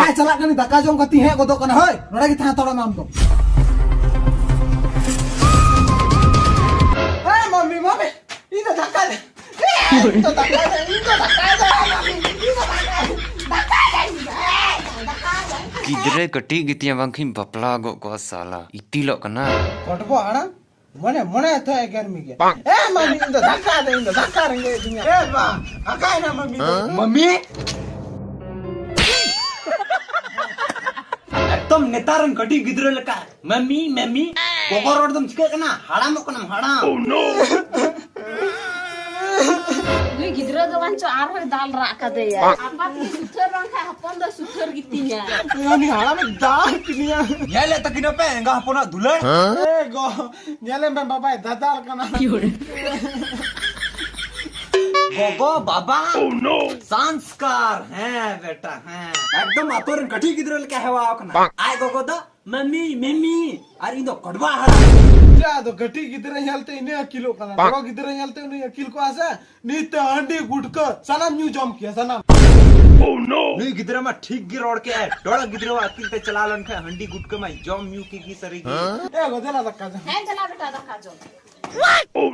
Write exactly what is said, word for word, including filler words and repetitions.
ᱟᱡ ᱪᱟᱞᱟᱜ ᱠᱟᱹᱱᱟᱹᱧ, ᱫᱟᱠᱟ ᱡᱚᱢ ᱠᱟᱛᱮᱧ ᱦᱮᱡ ᱜᱚᱫᱚᱜ ᱠᱟᱱᱟ᱾ ᱦᱳᱭ, ᱱᱚᱰᱮ ᱜᱮ ᱛᱟᱦᱮᱸ ᱦᱟᱛᱟᱲᱚᱜ ᱢᱮ ᱟᱢ ᱫᱚ᱾ ᱦᱮᱸ, ᱢᱟᱢᱤ, ᱢᱟᱢᱤ, ᱤᱧ ᱫᱚ ᱫᱟᱠᱟ ᱞᱮ, ᱤᱧ ᱫᱚ ᱫᱟᱠᱟ ᱞᱮ, ᱤᱧ ᱫᱚ ᱫᱟᱠᱟ ᱞᱮ, ᱢᱟᱢᱤ, ᱤᱧ ᱫᱚ ᱫᱟᱠᱟ ᱞᱮ, ᱫᱟᱠᱟ ᱞᱮ, ᱫᱟᱠᱟ ᱞᱮ᱾ ᱜᱤᱫᱽᱨᱟᱹ ᱠᱟᱹᱴᱤᱡ ᱜᱮᱛᱤᱧᱟ, ᱵᱟᱝᱠᱷᱟᱱ ᱵᱟᱯᱞᱟ ᱜᱚᱫ ᱠᱚᱜᱼᱟ ᱥᱟᱞᱟ᱾ ᱤᱛᱤᱞᱚᱜ ᱠᱟᱱᱟ᱾ ᱠᱚᱴᱵᱚ ᱦᱟᱲᱟᱢ, ᱢᱚᱱᱮ, ᱢᱚᱱᱮ ᱛᱮ ᱮᱜᱮᱨ ᱢᱮᱜᱮ᱾ ᱮ ᱢᱟᱢᱤ, ᱤᱧ ᱫᱚ ᱫᱟᱠᱟ ᱫᱚ, ᱤᱧ ᱫᱚ ᱫᱟᱠᱟ ᱨᱮᱸᱜᱮᱡ ᱤᱫᱤᱧᱟ᱾ ᱮ ᱵᱟ, ᱟᱠᱟᱭᱱᱟ ᱢᱟᱢᱤ ᱫᱚ? ᱢᱟᱢᱤ? ᱮᱠᱫᱚᱢ ᱱᱮᱛᱟᱨ ᱨᱮᱱ ᱠᱟᱹᱴᱤᱡ ᱜᱤᱫᱽᱨᱟᱹ ᱞᱮᱠᱟ᱾ ᱢᱟᱢᱤ, ᱢᱟᱢᱤ᱾ ᱜᱚᱜᱚ ᱨᱚᱲ ᱫᱚᱢ ᱪᱤᱠᱟᱹᱜ ᱠᱟᱱᱟ? ᱦᱟᱲᱟᱢᱚᱜ ᱠᱟᱱᱟᱢ, ᱦᱟᱲᱟᱢ᱾ ᱱᱩᱭ ᱜᱤᱫᱽᱨᱟᱹ ᱫᱚ ᱵᱟᱝ ᱪᱚ ᱟᱨᱦᱚᱸᱭ ᱫᱟᱞ ᱨᱟᱜ ᱠᱟᱫᱮᱭᱟ᱾ ᱟᱯᱟᱛ ᱜᱮ ᱥᱩᱛᱷᱟᱹᱨ ᱵᱟᱝᱠᱷᱟᱱ ᱦᱚᱯᱚᱱ ᱫᱚ ᱥᱩᱛᱷᱟᱹᱨ ᱜᱮᱛᱤᱧᱟ᱾ ᱩᱱᱤ ᱦᱟᱲᱟᱢᱮ ᱫᱟᱞ ᱠᱤᱫᱤᱧᱟ᱾ ᱧᱮᱞᱮᱫ ᱛᱟᱹᱠᱤᱱᱟᱯᱮ ᱮᱸᱜᱟ ᱦᱚᱯᱚᱱᱟᱜ ᱫᱩᱞᱟᱹᱲ? ᱮ ᱜᱚ, ᱧᱮᱞᱮ ᱢᱮ ᱵᱟᱵᱟᱭ ᱫᱟᱫᱟᱞ ᱠᱟᱱᱟ᱾ ᱜᱚᱜᱚ ᱵᱟᱵᱟ ᱥᱚᱝᱥᱠᱟᱨ, ᱦᱮᱸ ᱵᱮᱴᱟ, ᱦᱮᱸ᱾ ᱮᱠᱫᱚᱢ ᱟᱛᱳ ᱨᱮᱱ ᱠᱟᱹᱴᱤᱡ ᱜᱤᱫᱽᱨᱟᱹ ᱞᱮᱠᱟ ᱦᱮᱣᱟ ᱟᱠᱟᱱᱟ᱾ ᱟᱡ ᱜᱚᱜᱚ ᱫᱚ ᱢᱟᱢᱤ, ᱢᱤᱢᱤ, ᱟᱨ ᱤᱧ ᱫᱚ ᱠᱚᱰᱣᱟ ᱦᱟᱲᱟᱢ᱾ ᱪᱮᱫ ᱟᱫᱚ ᱠᱟᱹᱴᱤᱡ ᱜᱤᱫᱽᱨᱟᱹ ᱧᱮᱞᱛᱮ ᱤᱱᱟᱹ ᱟᱹᱠᱤᱞᱚᱜ ᱠᱟᱱᱟ, ᱵᱚᱲᱚ ᱜᱤᱫᱽᱨᱟᱹ ᱧᱮᱞᱛᱮ ᱩᱱᱤ ᱟᱹᱠᱤᱞ ᱠᱚᱜᱼᱟ ᱥᱮ? ᱱᱤᱛ ᱛᱮ ᱦᱟᱺᱰᱤ ᱜᱩᱴᱠᱟᱹ ᱥᱟᱱᱟᱢ ᱧᱩ ᱡᱚᱢ ᱠᱮᱭᱟ, ᱥᱟᱱᱟᱢ᱾ ᱱᱩᱭ ᱜᱤᱫᱽᱨᱟᱹ ᱢᱟ ᱴᱷᱤᱠ ᱜᱮ ᱨᱚᱲ ᱠᱮᱜᱼᱟᱭ᱾ ᱰᱚᱲᱟ ᱜᱤᱫᱽᱨᱟᱹᱣᱟᱜ ᱟᱹᱠᱤᱞ ᱛᱮ ᱪᱟᱞᱟᱣ ᱞᱮᱱᱠᱷᱟᱱ ᱦᱟᱺᱰᱤ ᱜᱩᱴᱠᱟᱹ ᱢᱟᱭ ᱡᱚᱢ ᱧᱩ ᱠᱮᱜᱮ ᱥᱟᱹᱨᱤ ᱜᱮ᱾ ᱮ ᱜᱚ, ᱫᱮᱞᱟ ᱫᱟᱠᱟ ᱡᱚᱢ᱾ ᱦᱮᱸ, ᱪᱟᱞᱟᱣ ᱵᱮᱴᱟ, ᱫᱟᱠᱟ ᱡᱚᱢ᱾